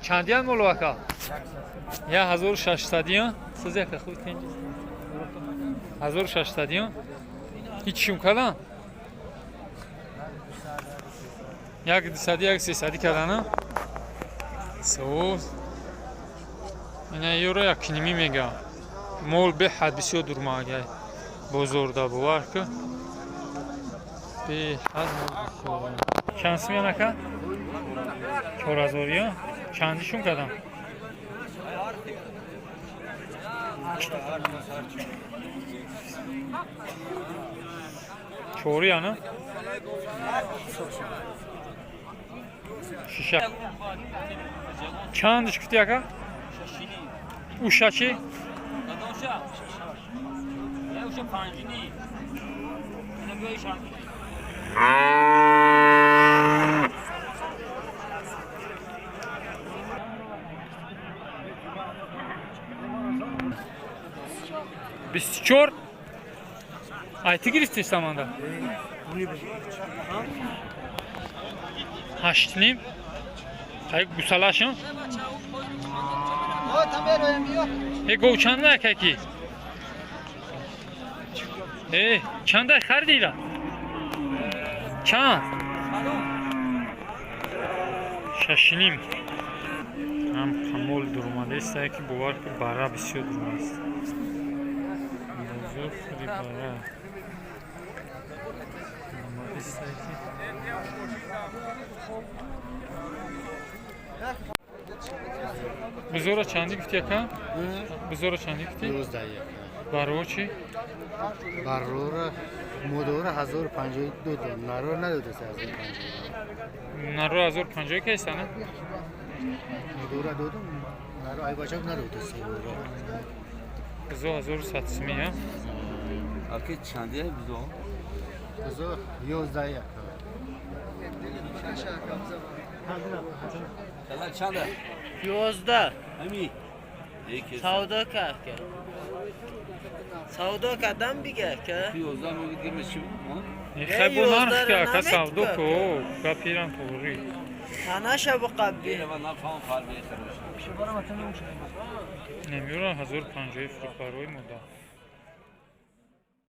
Чандиян молу, ака? 1600-иян. Сиз яка худ тенҷи. 1600-иян. Ҳеч шум кадан? Як дусади, як сесади кадана? Соз. Ина ёро як нимӣ мега. Мол беҳад бисёр дурмагай. Бозорда, бовар ку. Беҳад мол бисёр. Чанд сумян, ака? 4000-ия? Чандишун кадам? Чория, на? Шиша. Чандиш гуфти, ака? Уша чӣ? 24. Ай, ту гирифти саманда? 8,5. Ай, гусалашон? Э, гов чанда, акаки? Э, чанда харидира? Чанд? 6,5. Ҳам қамол дуромадаист, ки бовар ки, бара бисёр дуромадаист. Бозор худи бара. Дуромадаист ки. Бузора чандӣ гуфти, ака? Бузора чандӣ гуфти? 11. Баро чӣ? Баррора модора 1052 дод. Нарор надодест 1052. Наро 1050 кайса, на? Модора додум. Наро ай бачак надодест. Бузо 1100 сумӣ, а? Аки, чандия бузо? Бузо 11. Чанда, чанда? 11. Ами. Яке. Савдо кард. Савдо кардам бига ка. 11 мегӯ, дига чӣ? Хай, бо нарх ки, ака, 11 савдо наметка. ку, гапирам туғрӣ. Танаша буқабби. Нафаҳм, фарбе. Намеёра 1050 фурӯх барои мода.